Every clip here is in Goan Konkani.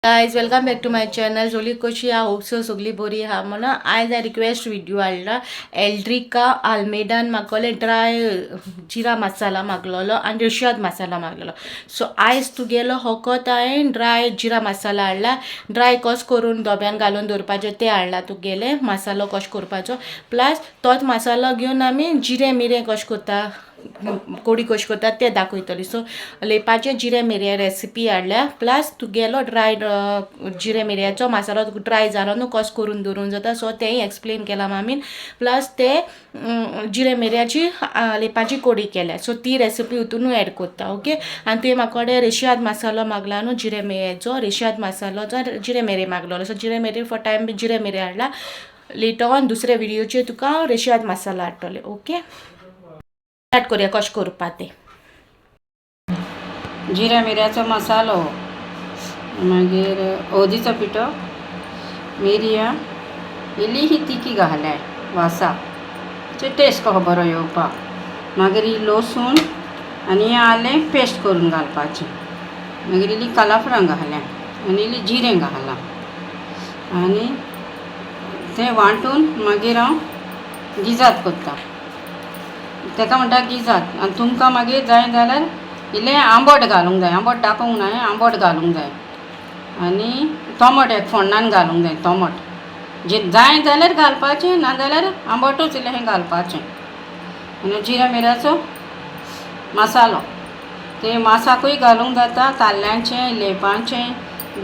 Guys welcome back to my channel. सगळी कशी आहा, होप सो सगळी बरी आहा म्हणून आयज हांवें रिक्वेस्ट व्हिडिओ हाडला. एल्ड्रिका आल्मेडान मागलें ड्राय जिरा मसाला मागलेलो आनी रशियाद मसाला मागलेलो. सो आयज तुगेलो फकत हांवें ड्राय जिरा मसाला हाडला. ड्राय कस करून डब्यान घालून दवरपाचें तें हाडला तुगेलें मसालो कशें करपाचो, प्लस तोच मसालो घेवन आमी जिरें मिरें कशें करता, कोडी कशी करता तें दाखयतली. सो लेपाचें जिरें मिरयां रेसिपी हाडल्या, प्लस तुगेलो ड्राय जिरें मिरयाचो मसालो ड्राय जालो न्हू कसो करून दवरूंक जाता, सो तेंय एक्सप्लेन केलां मामीन. प्लस ते जिरें मिरयाची लेपाची कोडी केल्या, सो ती रेसिपी हितूनूय एड करता. ओके, आनी तुवें म्हाका कडेन रेशियाद मसालो मागला न्हू, जिरें मिरयाचो रेशियाद मसालो जिरें मिरयां मागलेलो. सो जिरें मिरयां फॉर टायम जिरें मिरयां हाडला. लेटर ऑन दुसऱ्या व्हिडियोचेर तुका हांव रेशियाद मसाला हाडटलें. ओके, स्टार्ट करूया कशें करपा तें. जिऱ्या मिऱ्याचो मसालो, मागीर हळदीचो पिठो, मिरयां, इल्ली ही तिखी घाल्या वासाक, टेस्ट कसो बरो येवपाक. मागीर ही लसूण आनी आलें पेस्ट करून घालपाचें. मागीर इल्ली कालाफरां घाल्या आनी इल्ली जिरें घालां आनी तें वांटून मागीर हांव गिजाद करता. ताका म्हणटा गिजाद. आनी तुमकां मागीर जाय जाल्यार इल्लें आंबट घालूंक जाय, आंबट दाखोवंक ना, आंबट घालूंक जाय. आनी टोमाट एक फोण्णान घालूंक जाय, टोमाट जे जाय जाल्यार घालपाचें, ना जाल्यार आंबटूच इल्लें घालपाचें. आनी जिऱ्या मिऱ्याचो मसालो ते मासाकूय घालूंक जाता, ताल्ल्यांचें, लेपांचें,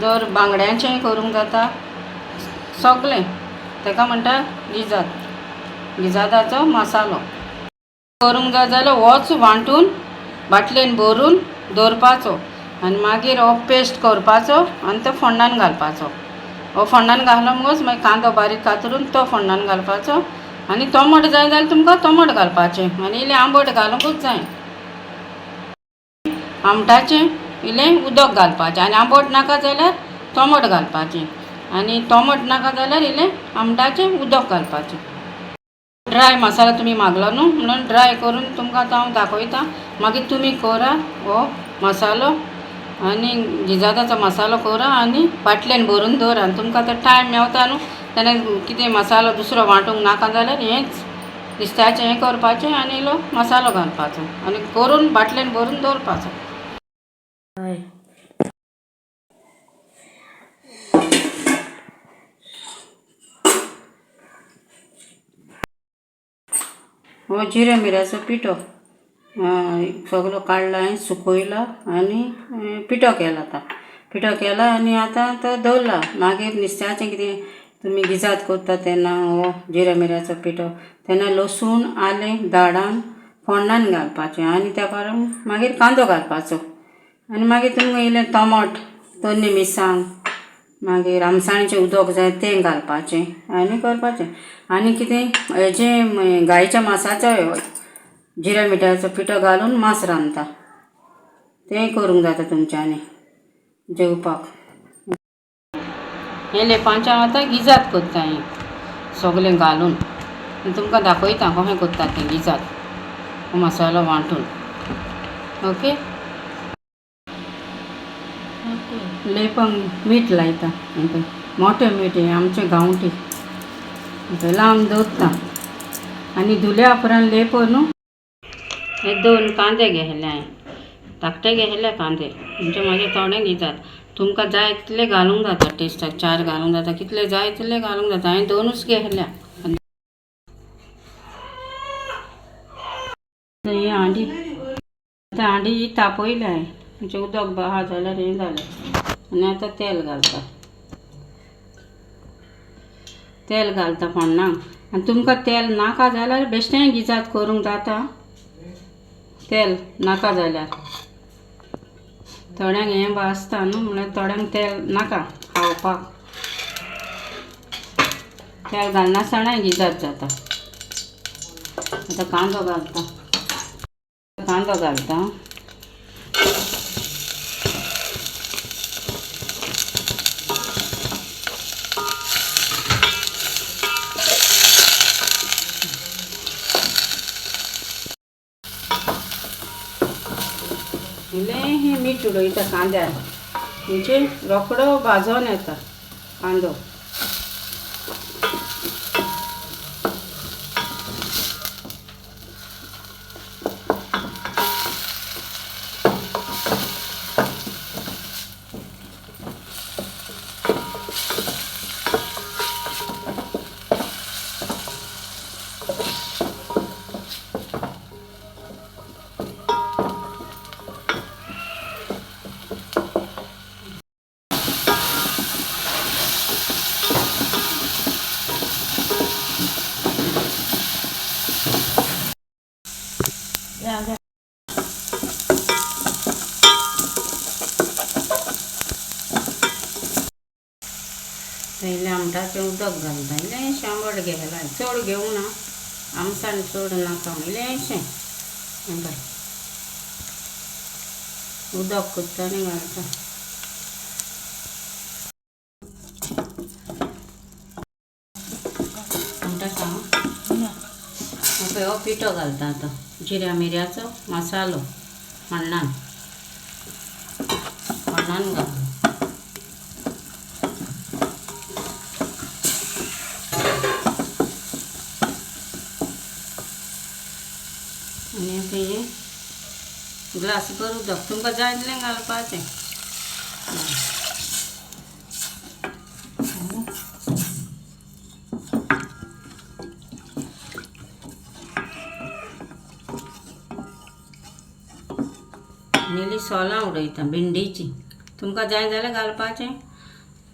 दर बांगड्यांचेंय करूंक जाता, सगळें. ताका म्हणटा गिजाद, गिजादाचो मसालो करूंक जाय जाल्यार होच वांटून बाटलेन भरून दवरपाचो आनी मागीर हो पेस्ट करपाचो आनी तो फोण्णान घालपाचो. हो फोण्णान घालो म्हणटकच मागीर कांदो बारीक कातरून तो फोण्णान घालपाचो आनी टोमाट जाय जाल्यार तुमकां टोमाट घालपाचें आनी इल्लें आंबट घालुंकूच जाय. आमटाचें इल्लें उदक घालपाचें आनी आंबट नाका जाल्यार टोमाट घालपाचें आनी टोमाट नाका जाल्यार इल्लें आमटाचें उदक घालपाचें. ड्राय मसाला तुमी मागलो न्हू म्हणून ड्राय करून तुमकां आतां हांव दाखयता. मागीर तुमी करा हो मसालो आनी गिजादाचो मसालो करा आनी बाटलेन भरून दवरा. आनी तुमकां आतां टायम मेवता न्हू तेन्ना कितें मसालो दुसरो वांटूंक नाका जाल्यार हेंच नुस्त्याचें हें करपाचें आनी इल्लो मसालो घालपाचो आनी करून बाटलेन भरून दवरपाचो. हय, हो जिऱ्या मिऱ्याचो पिठो सगलो काडला हांवें, सुकयला आनी पिठो केला. आतां पिठो केला आनी आतां तो दवरला. मागीर नुस्त्याचें कितें तुमी गिजाद करता तेन्ना हो जिऱ्या मिऱ्याचो पिठो तेन्ना लसूण आलें दाडान फोण्णान घालपाचें आनी त्या उपरांत मागीर कांदो घालपाचो आनी मागीर तुमकां इल्लें टोमाट, तन्नी मिरसांग, मागीर आमसाणीचें उदक जाय तें घालपाचें आनी करपाचें. आनी कितें हेजें गायच्या मासाचो जिऱ्या मिठाचो पिठो घालून मांस रांदता, तेंय करूंक जाता तुमच्यांनी जेवपाक. हें लेपांचें हांव आतां गिजाद करता, हें सगलें घालून तुमकां दाखयता कशें करता तें गिजाद मसालो वांटून. ओके, लेपांक मीठ लायता, हें पळय मोटें मीठ, हें आमचें गांवठी, पळय लावन दवरता आनी धुल्या उपरांत लेपो न्हू. हे दोन कांदे घेतले हांवें, धाकटे घेतले कांदे, म्हणजे म्हाजे थोडे गिजाद. तुमकां जाय तितले घालूंक जाता, टेस्टाक चार घालूंक जाता, कितले जाय तितले घालूंक जाता. हांवें दोनूच घेतल्या. ही हांडी, आतां हांडी ही तापयल्या हांवें, म्हणजे उदक आहा जाल्यार हें जालें. आनी आतां तेल घालता, तेल घालता फोण्णाक. आनी तुमकां तेल नाका जाल्यार बेश्टेंय गिजाद करूंक जाता, तेल नाका जाल्यार. थोड्यांक हें आसता न्हू, म्हणल्यार थोड्यांक तेल नाका खावपाक, तेल घालनासतनाय गिजाद जाता. आतां कांदो घालता, कांदो घालता. इल्लें मीठ उडयता कांद्यार, म्हणजे रोकडो भाजोन येता कांदो. इल्लें आमटाचें उदक घालता, इल्लेंशें आंबट घेतलां, चड घेवंक ना, आमसाण चड नाका, इल्लेंशें. हें पळय उदक करता आनी घालता. आमटाचो पळय हो पिठो घालता आतां, जिऱ्या मिरयाचो मसालो फोण्णान फोण्णान घालता. आनी पळय ग्लास भर उदक, तुमकां जाय तितलें घालपाचें. इल्ली सोलां उडयता भिंडीची, तुमकां जाय जाल्यार घालपाचें.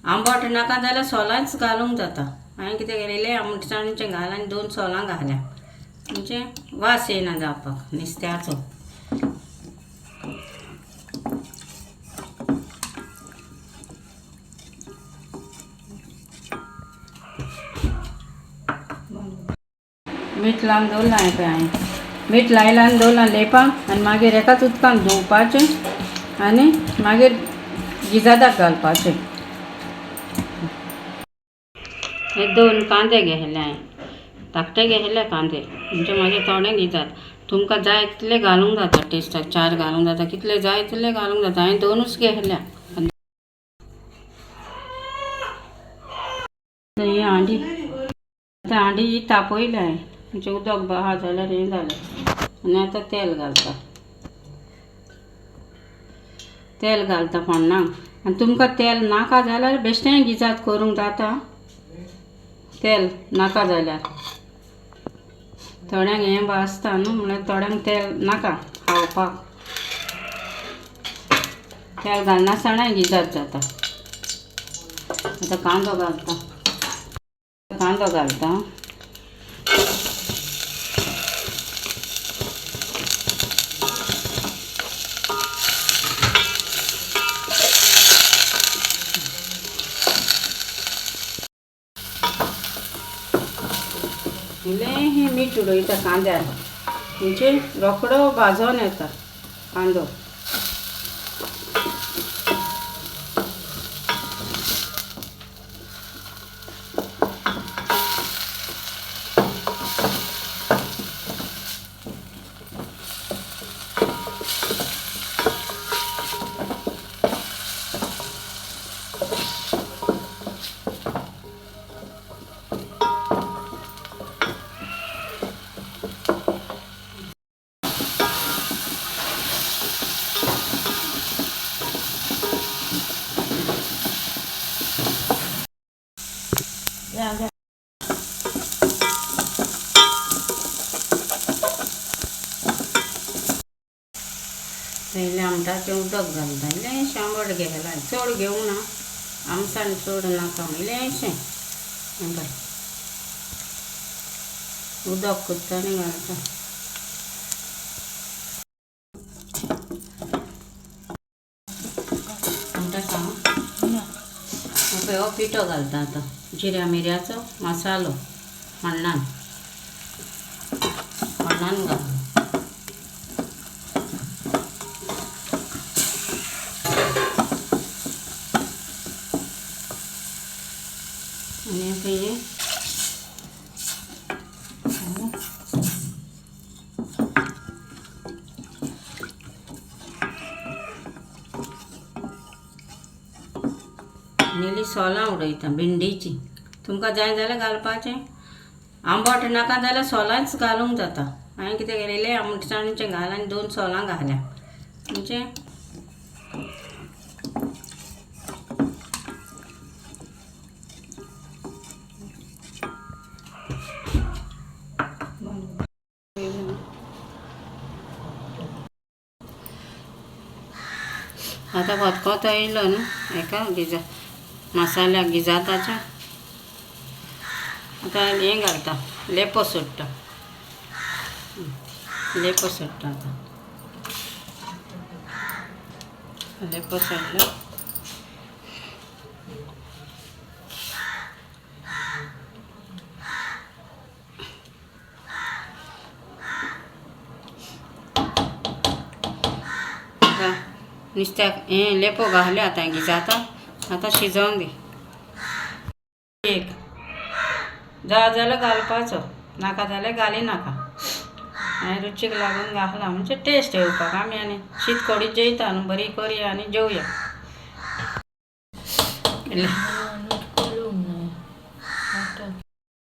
आंबट नाका जाल्यार सोलांच घालूंक जाता. हांवें कितें केलें, इल्लें आमटसाणीचें घाल आनी 2 सोलां घाल्या, म्हणजे वास येयना जावपाक नुस्त्याचो. मीठ लावन दवरलां हें पळय हांवें, मीठ लायलां आनी दवरलां लेपाक, आनी मागीर एकाच उदकान धुवपाचें आनी मागीर गिजादाक घालपाचें. हे 2 कांदे घेतले हांवें, धाकटे घेतले कांदे, म्हणजे म्हाजे थोडे गिजाद. तुमकां जाय तितले घालूंक जाता, टेस्टाक 4 घालूंक जाता, कितले जाय तितले घालूंक जाता. हांवें 2च घेतल्या. ही हांडी, आतां हांडी ही तापयल्या हांवें, म्हणजे उदक आहा जाल्यार हें जालें. आनी आतां तेल घालता, तेल घालता फोण्णाक. आनी तुमकां तेल नाका जाल्यार बेश्टें गिजाद करूंक जाता, तेल नाका जाल्यार. थोड्यांक हें भाजता न्हू, म्हणल्यार थोड्यांक तेल नाका खावपाक, तेल घालनासतना गिजाद जाता. आतां कांदो घालता, कांदो घालता. इल्लें मीठ उडयता कांद्यार, म्हणजे रोकडो भाजोन येता कांदो. इल्लें आमटाचें उदक घालता, इल्लेंशें आंबट घेतलां, चड घेवंक ना, आमसाण चड नाका, इल्लेंशें. हें पळय उदक करता आनी घालता. आमटाचो पळय हो पिठो घालता आतां, जिऱ्या मिरयाचो मसालो फोण्णान फोण्णान घालता. आनी पळय आनी इल्ली सोलां उडयता भिंडीची. तुमकां जाय जाल्यार घालपाचें, आंबट नाका जाल्यार सोलांच घालूंक जाता. हांवें कितें केलें, इल्लें आमटसाणीचें घाल आनी 2 सोलां घाल्या म्हणजे. आतां खतखतो येयलो न्हू हेका गिजा मसाल्याक गिजाताच्या. आतां हें घालता, लेपो सोडटा, लेपो सोडटा. आतां लेपो सोडलो. आतां नुस्त्याक हें लेपो घातले, आतां गिजाता. आतां शिजोवंक दी. एक जाय जाल्यार घालपाचो, नाका जाल्यार घाली नाका. हांवें रुचीक लागून घातला म्हणजे टेस्ट येवपाक. आमी आनी शीत कडी जेयता न्हू, बरी करया आनी जेवया.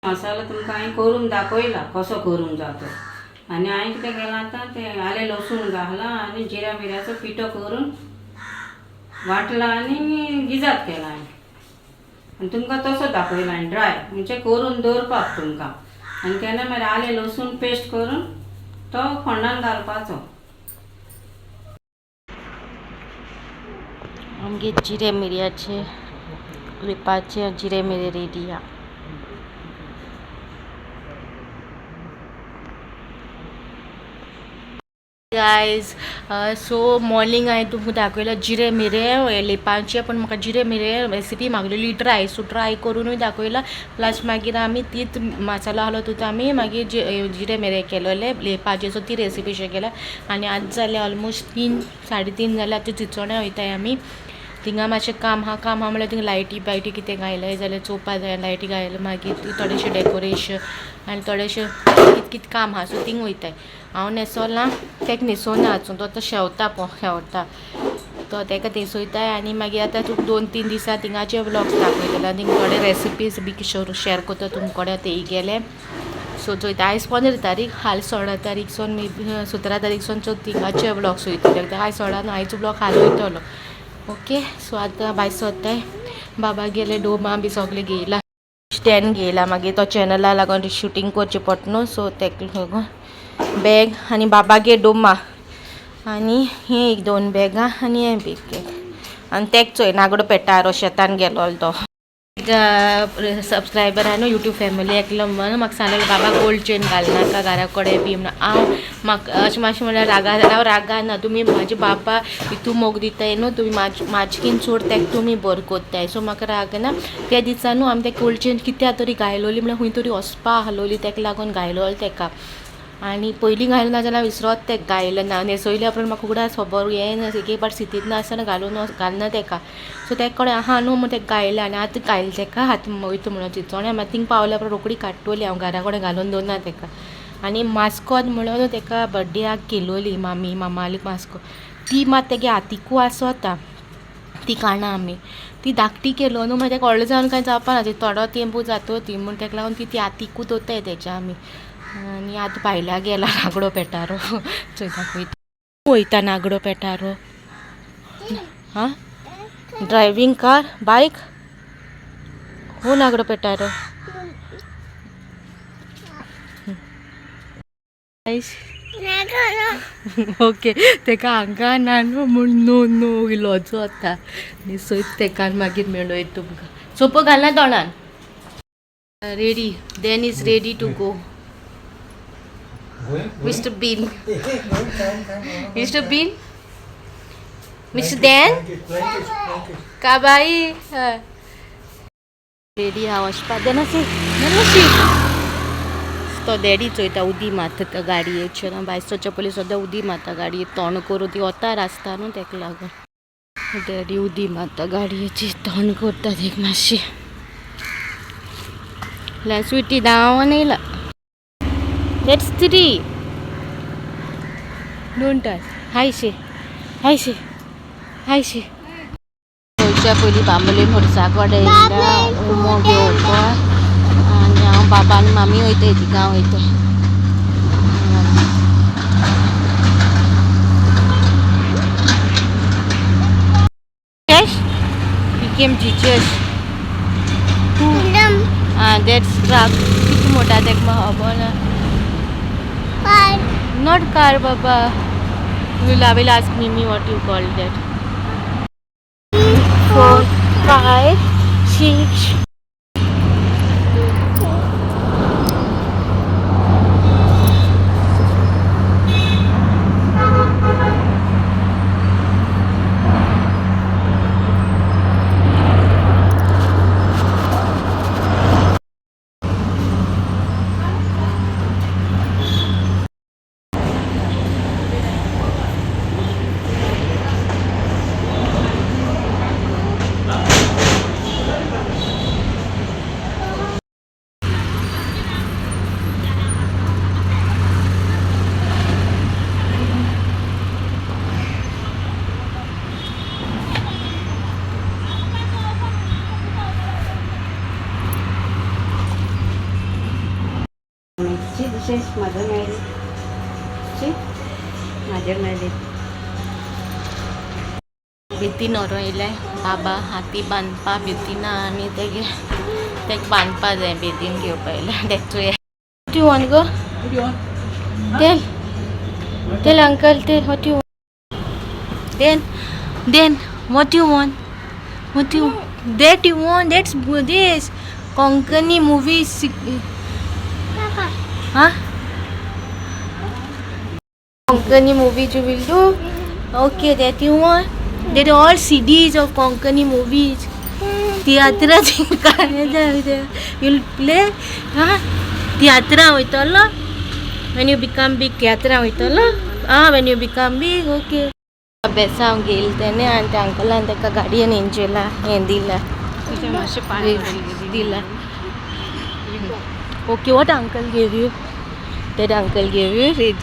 मसालो तुमकां हांवें करून दाखयला कसो करूंक जाता. आनी हांवें कितें केलां आतां, तें आलें लसूण घालां आनी जिरा मिऱ्याचो पिठो करून वांटला आनी गिजात केला हांवें. आनी तुमकां तसो दाखयला हांवें ड्राय म्हणजे करून दवरपाक तुमकां. आनी केन्ना मागीर आलें लसूण पेस्ट करून तो फोंडान घालपाचो. आमगे जिरे मिरयाचे लिपाचे जिरे मिरे रेडी आहा. गायज, सो मॉर्निंग हांवें तुमकां दाखयला जिरे मिरे लेपांचे, पण म्हाका जिरे मिरे रेसिपी मागलेली ड्राय, सो ड्राय करुनूय दाखयला. प्लस मागीर आमी तीच मसालो आहलो तितून आमी मागीर जिरे मिरे केलोले लेपाचे, सो ती रेसिपी शेअर केल्या. आनी आज जाले ऑलमोस्ट 3 3:30 जाले. आतां चिंचोण्या वयताय आमी. थिंगा मातशें काम आहा. काम आहा म्हणल्यार थिंगा लायटी बायटी कितें घायले जाल्यार चोवपा जाय. लायटी घायले मागीर थोडेशें डेकोरेशन आनी थोडेशें कित कित काम आहा, सो थिंग वयताय. हांव न्हेसोलां, तेका न्हेसोना आजून, तो आतां शेवता शेवता तो तेका न्हेसोयताय. आनी मागीर आतां तुका 2-3 दिसां थिंगाचे व्लॉग्स दाखयतले आनी थोडे रेसिपीज बी शेअर करता तुमचे कडेन ते गेले. सो चोयता आयज 15 तारीख, हाल 16 तारीख सोन मे बी 17 तारीख सोन सो थिंगाचे व्लॉग्स वयतले. आयज 16 न्हू, आयचो ब्लॉग हाल वयतलो. ओके, सो आतां भायर सरताय. बाबा गेले डोमा बी सगळे घेयला, स्टँड घेयला. मागीर तो चॅनला लागून शुटींग करचें पडटा न्हू, सो तेका लागून बॅग. आनी बाबागे डोमा आनी ही एक 2 बॅगां आनी हें बेग. आनी तेक चोय नागडो पेटारो शेतान गेलो तो. सबस्क्रायबर आहा न्हू यूट्यूब फॅमिली एकलो म्हणून म्हाका सांगलेलो बाबा गोल्ड चेन घालनाका घरा कडेन बी म्हणून. हांव म्हाका अशें मातशें म्हणल्यार रागा, हांव रागाना. तुमी म्हाजे बाबा इतू मोग दिताय न्हू, तुमी म्हाजकीन चड तेका तुमी बरें कोत्ताय, सो म्हाका रागना. त्या दिसा न्हू आमी ते गोल्ड चेन कित्याक तरी घायलोली म्हणल्यार खूंय तरी वचपा आहलोली, तेका लागून घायलोलो तेका. आनी पयलीं घायलें ना जाल्यार विसरोत तेका घायलें ना. न्हेसयल्या उपरांत म्हाका उगडास खबर हें ना, एक एक पाट सितीत ना आसतना घालून घालना तेका. सो तेका कडेन आहा न्हू म्हूण तेका घायलें. आनी आतां घायलें तेका, आतां वयता म्हणून चिंचोण्या. मागीर थिंग पावल्या उपरांत रोखडी काडटली हांव, घरा कडेन घालून दवरना तेका. आनी मास्कोत म्हणून तेका बड्डेक केलोली मामी मामाली मास्कोत, ती मात तेगे हातीकू आसोता, ती काडना आमी. ती धाकटी केलो न्हू, मागीर तेका व्हडलो जावन कांय जावपा ना, ती थोडो तेंपू जातो ती, म्हूण तेका लागून ती हातीकू दवरताय तेच्या आमी. आनी आतां भायल्या गेला नागडो पेटारो चोय दाखयता. वयता नागडो पेटारो. हां, ड्रायव्हींग कार बायक हो नागडो पेटारो. ओके, तेका हांगा ना न्हू म्हूण नो नो इलोचो आतां न्हेसयत तेका मागीर मेळयत तुमकां. सोपो घालना तोंडान. Ready, then is ready to go. Mister Bean, Mister Bean, Mister Dan का बाई रेडी हा वचपा. देनासी देनासी तो डॅडी चोयता उदी मारता त्या गाडयेचेर. भायर सरच्या पयलीं सद्दां उदी मारता गाडये, तोंड करून ती वता रास्ता न्हू तेका लागून डॅडी उदी मारता गाडयेची, तोंड करता तेका मातशी. स्वीटी धांवन येयला. That's 3. Don't touch. Hi she. Hi she. Hi she. वचच्या पयलीं बांबोळे खुर्सा कडेन येयला उमो घेवपाक आनी हांव बाबा आनी मामी वयताय, तिगां वयताय. Became teachers. Ah, that's truck. किती मोठा तेका म्हाका खबर ना. Not car, Baba. I will ask Mimi what you call that. 4, 5, 6. See, this is Mother Mary. See, Mother Mary. भितीन व्हरोन येयले बाबा हाती बांदपा भितीना आनी तेगे तेका बांदपा जाय बेदीन घेवपा येयले तेक चोया. What you want go? Tell. Tell uncle, tell what you want. Then what you want? What you that you want? That's this Konkani movies. Huh? Konkani movies you will do? Okay, that you want? That all CDs of Konkani movies. Tiatra you'll play? Huh? Tiatra वयतलो? When you become big, tiatra वयतलो? Ah, when you become big, okay. अभ्यासांक घेयला तेणे आनी त्या अंकलान ताका गाडयेन हेंचेला हें दिला दिला. Okay, what uncle gave you? That uncle gave you red.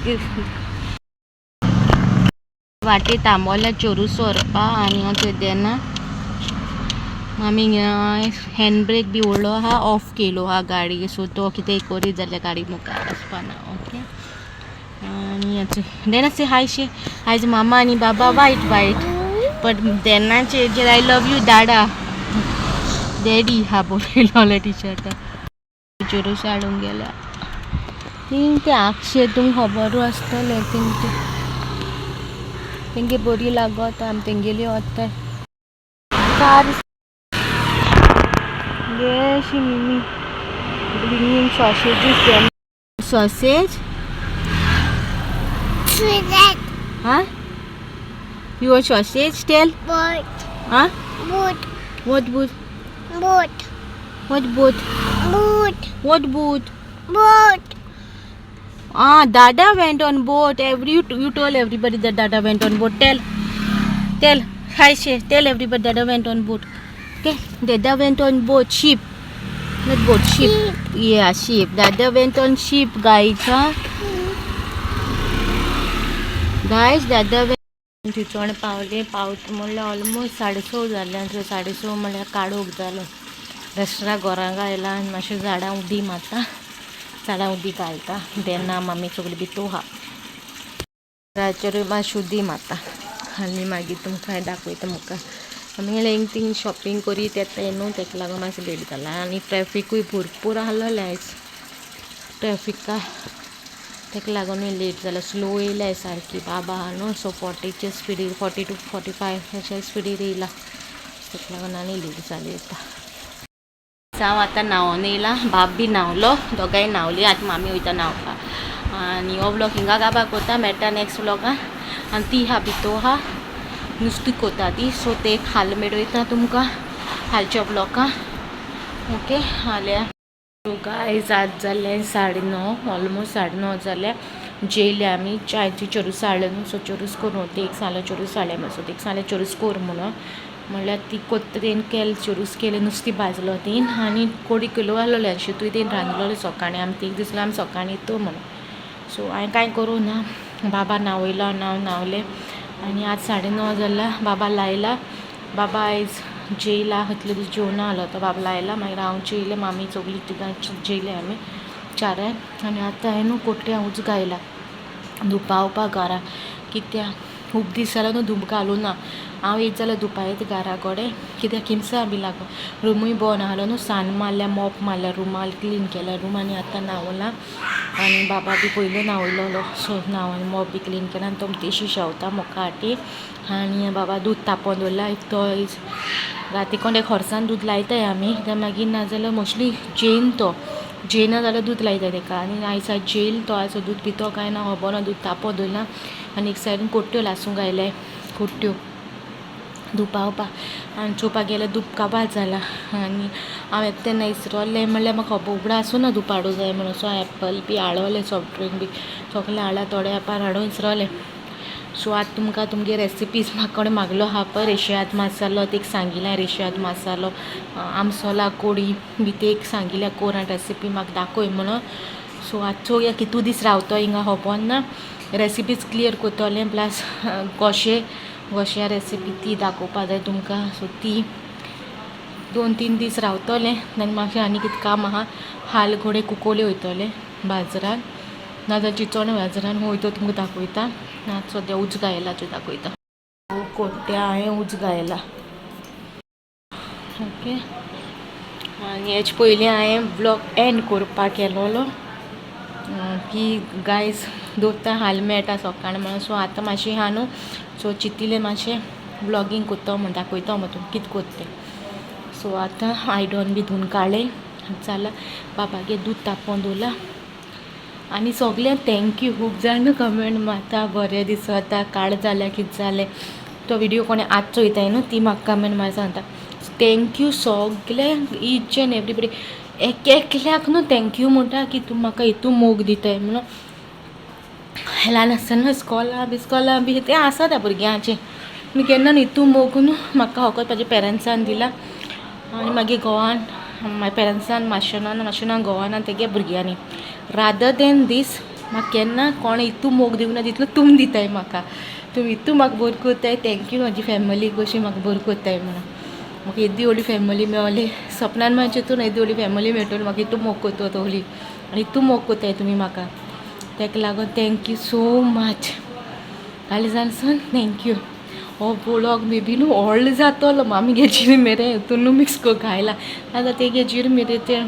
वाटे तांबोल्या चोरूस व्हरपा आनी हांव थंय देना. मामी हँड ब्रेक बी व्हडलो आहा, ऑफ केलो आहा गाडी, सो तो कितेंय करीत जाल्यार गाडी मुखार वचपाना. ओके, आनी देना से हाय शे. आयज मामा आनी बाबा वायट वायट, बट देनाचे जे I love you Dada daddy हा बरयलोले टिशर्टार. चोरूस हाडूंक गेल्या थिंग ते आगशे तुमकां खबरूय आसतलें. थिंग ते तेंगे बरी लागत आमी तेंगेली वताय. कार गे शी मिमी bringing sausages. Sausage? Huh? You want sausage? Tell. Boat. Huh? Boat. What boat? Boat. What boat? Boat. What boat? Boat. Ah, Dada went on boat. You told everybody that Dada went on boat. Tell. Tell. Hi, Shay. Tell everybody Dada went on boat. Okay. Dada went on boat. Ship. Not boat. Ship. Yeah, ship. Dada went on ship, guys. Huh? Guys, Dada went. चिचोण पावले. पावत म्हणल्यार ऑलमोस्ट 6:30 जालें. सो 6:30 म्हणल्यार काळोख जालो. दसरा घरांक आयला आनी मातशें झाडां उदी मारता, झाडां उदीक घालता. तेन्ना मामी सगळी भितू आहा. घराचेरूय मातशें उदी मारता आनी मागीर तुमकां दाखयता मुखार. आमी हिंग थिंग शॉपिंग करीत येताय न्हू, तेका लागून मातशें लेट जाला. आनी ट्रॅफिकूय भरपूर आसलेलें आयज. ट्रॅफिका तेका लागूनय लेट जाला. स्लो येयल्या सारकी बाबा न्हू, सो 40चे स्पिडीर, 40 to 45 अशे स्पिडीर येयला, तेका लागून आनी लेट जालें येता. हांव आतां न्हांवोन येयला, बाब बी न्हांवलो, दोगांय न्हांवली. आतां मामी वयता न्हांवपाक. आनी हो व्लॉग हिंगा काबार कोता, मेळटा नेक्स्ट व्लॉगान. आनी ती आहा भितू आहा नुस्ती कोता ती, सो ते हाल मेळयता तुमकां हालच्या व्लॉगान. ओके, हाल्या. सो गायज, आज जालें 9:30, ऑलमोस्ट 9:30 जालें. जेयले आमी. च्यायची चोरूस हाडलें न्हू, सो चोरूस करून ती एक सांगलें चोरूस हाडलें म्हण, सो एक सांगलें चोरूस कोर म्हणून. म्हणल्यार ती कोत्ता तेणें केलें चोरूस केलें, नुस्तें भाजलो तीन आनी कोडी किलो आहलोलें शितूय तेणें रांदलोलें सकाळीं. आमी तीक दिसलें आमी सकाळीं येतो म्हणून. सो हांवें कांय करूं ना, बाबा न्हांवयलो आनी हांव न्हांवलें. आनी आज 9:30 जाला, बाबा लायला. बाबा आयज जेयला इतले दीस जेवना आलो तो बाबला आयला. मागीर हांव जेयलें, मामी सगळीं तिगां जेयले आमी चाराय. आनी आतां हांवें न्हू कोट्यां उजो घायला धुवपा घरा, कित्याक खूब दीस जालो न्हू धूप घालूं ना. हांव येत जाल्यार धुवपा येता घरा कडेन, कित्याक किमसां बी लागून रुमूय बरो नासलो न्हू, सान्न मारल्या, मोप मारल्या, रुमाल क्लीन केला रूम. आनी आतां न्हांवला आनी बाबा बी पयलीं न्हांवयलोलो. सो न्हांवन मोप बी क्लीन केला आनी तो तेशी शेवता मोका हाटी. आनी बाबा दूद तापोवन दवरला, तो राती कोण एक खोर्सान दूद लायताय आमी, कित्याक मागीर नाजाल्यार मोस्टली जेन तो जेना जाल्यार दूद लायता तेका. आनी आयज आज जेल तो, आयज दूद पितो काय ना खबर ना. दूद तापोवन दवरला आनी एक सायडीन कोट्ट्यो लासूंक आयले, कोट्ट्यो धुवपा. आनी चोवपाक गेल्यार धूप काबार जाला. आनी हांव येता तेन्ना इसरोल्लें, म्हणल्यार म्हाका खबर उगडासूं ना धूप हाडूं जाय म्हणून. सो एप्पल बी हाडवलें, सॉफ्ट ड्रिंक बी सगळें हाडला, थोडे एपार हाडून इसरोलें. सो आतां तुमकां तुमगे रेसिपीज म्हाका कोणें मागलो आहा पळय रेशयाद मसालो, ते एक सांगिल्लें रेशयाद मसालो, आमसोला कोडी बी ते एक सांगिल्लें कोरान रेसिपी म्हाका दाखय म्हणून. सो आतां चोवया कितू दीस रावतो हिंगा खबर ना. रेसिपीज क्लियर करतलें, प्लस गोशे गोश्या रेसिपी ती दाखोवपा जाय तुमकां. सो ती 2-3 दीस रावतलें, आनी मागीर आनी कितें काम आहा, हाल घोडे कुकोले वयतलें बाजारान, नाजाल्यार चिंचोणे बाजारान वयतो तुमकां दाखयता. आतां सद्या उजो घायला त्यो दाखयता. कोट्या हांवें उजो घायला. ओके, आनी हेजे पयलीं हांवें ब्लॉग एंड करपाक केलोलो की गायज दोत्ता हाल मेळटा सकाळ म्हणून. सो आतां मातशें आहा न्हू, सो चिंतिलें मातशें ब्लॉगींग करता म्हण दाखयता म्हण तुमकां कितें करता तें. सो आतां आयदन बी धुवन काडलें, जालां बाबागे दूद तापोवन दवरलां. आनी सगल्यांक thank you. खूब जाण कमेंट मारता बरें दिसता, काळ जाल्यार कितें जालें, तो व्हिडियो कोणें आज चोयताय न्हू ती म्हाका कमेंट मार सांगता thank you सगल्यांक, इच एंड एवरीबडी एक एकल्याक न्हू thank you म्हणटा की तूं म्हाका हितू मोग दिताय म्हणून. ल्हान आसतना इस्कोला बिस्कोला बी तें आसा त्या भुरग्यांचें, पूण केन्ना न्हू हितू मोग न्हू म्हाका फकत म्हाज्या पेरंट्सान दिला. आनी मागीर घोवान, म्हाज्या पेरंट्सान, माशेनान, माशेनान घोवान आनी तेगे भुरग्यांनी. रादर देन दीस म्हाका केन्ना कोणें हितू मोग दिवना जितलो तुमी दिताय म्हाका. तुमी हितू म्हाका बरी करताय, thank you म्हाजी फॅमिली कशी म्हाका बरी करताय म्हणून. म्हाका येदी व्हडली फॅमिली मेवली, सपनान मातशें चिंतून येदी व्हडली फॅमिली मेळटली म्हाका, हितू मोग करता तोवली आनी हितू मोग करताय तुमी म्हाका, तेका लागून thank you so much. काळजानसून thank you. हो ब्लॉग मे बी न्हू व्हडलो जातलो, मामी जिर मिरे हितून न्हू मिक्स करून घायला, आतां तेगे जिर मिरे ते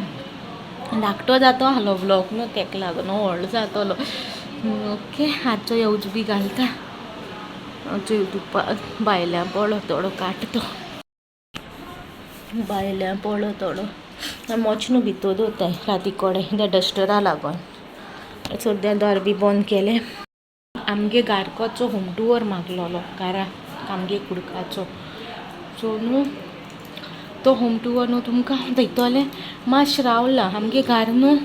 धाकटो जातो आहलो ब्लॉग न्हू, तेका लागून हो व्हडलो जातलो. ओके, आतां येवज बी घालता, धुवपा भायल्या पळो थोडो काट तो भायल्या पळो थोडो मोच न्हू भितर दवरताय राती कडेन त्या डस्टरा लागून. सद्या दार बी बंद केलें. आमगे गारकोचो होम टूर मागलोलो घरा आमगे कुडकाचो. सो न्हू तो होम टूर न्हू तुमकां दितलें. मातशें रावलां आमगे घर न्हू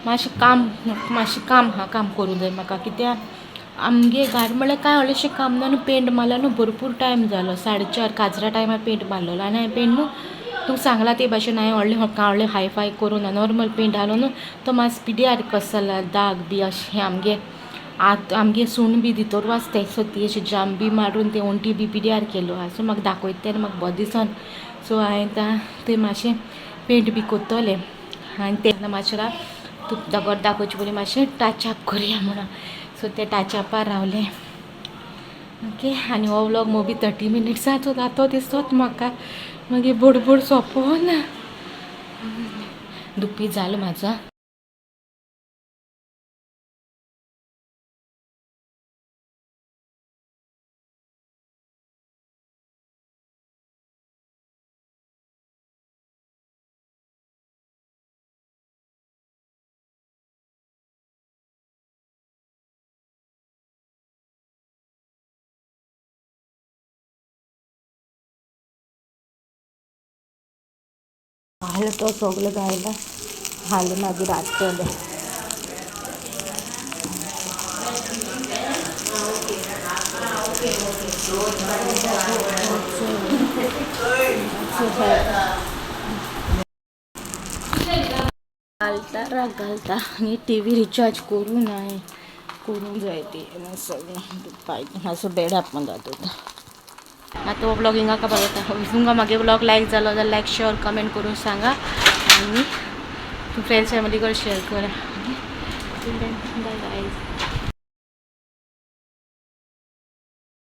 मातशें काम, मातशें काम आहा, काम करूंक जाय म्हाका, कित्याक आमगे घर म्हणल्यार कांय व्हडलेंशें काम ना न्हू. पेंट मारला न्हू भरपूर टायम जालो, 4:30 काजरा टायमार पेंट मारलेलो. आनी हांवें पेंट न्हू तुमकां सांगलां ते भाशेन हांवें व्हडलें कांय व्हडलें हाय फाय करूं ना, नॉर्मल पेंट आहलो न्हू तो मातसो पिड्यार कसो जाला, दाग बी अशें. आमगे आत आमगे सून बी भितर वाचताय, सो ती अशी जाम बी मारून ते वण्टी बी पिड्यार केलो आहा. सो म्हाका दाखयता तेन्ना म्हाका बरें दिसना. सो हांवें आतां थंय मातशें पेंट बी करतलें आनी तेन्ना मातशें राव तुका घर दाखोवचे पयलीं मातशें टचअप करुया म्हणून. सो ते टचअपार रावलें. ओके, आनी हो व्लॉग मोबी 30 मिनिट्साचो जातो दिसत म्हाका, मागीर बोडबोड सोंपोना. दुप्पी जालो म्हाजो. हाल तो सगळो घायला, हाल मागीर रांदतलें. घालता राग घालता आनी टी व्ही रिचार्ज करूं ना, करूंक जाय ती सगळें मातसो बेड आपण जाता. आतां हो ब्लॉग हिंगा काबार जाता. तुमकां मागे ब्लॉग लायक जालो जाल्यार लायक शेअर कमेंट करून सांगा आनी फ्रेंड्स फॅमिली कडेन शेअर करा. बाय गायज.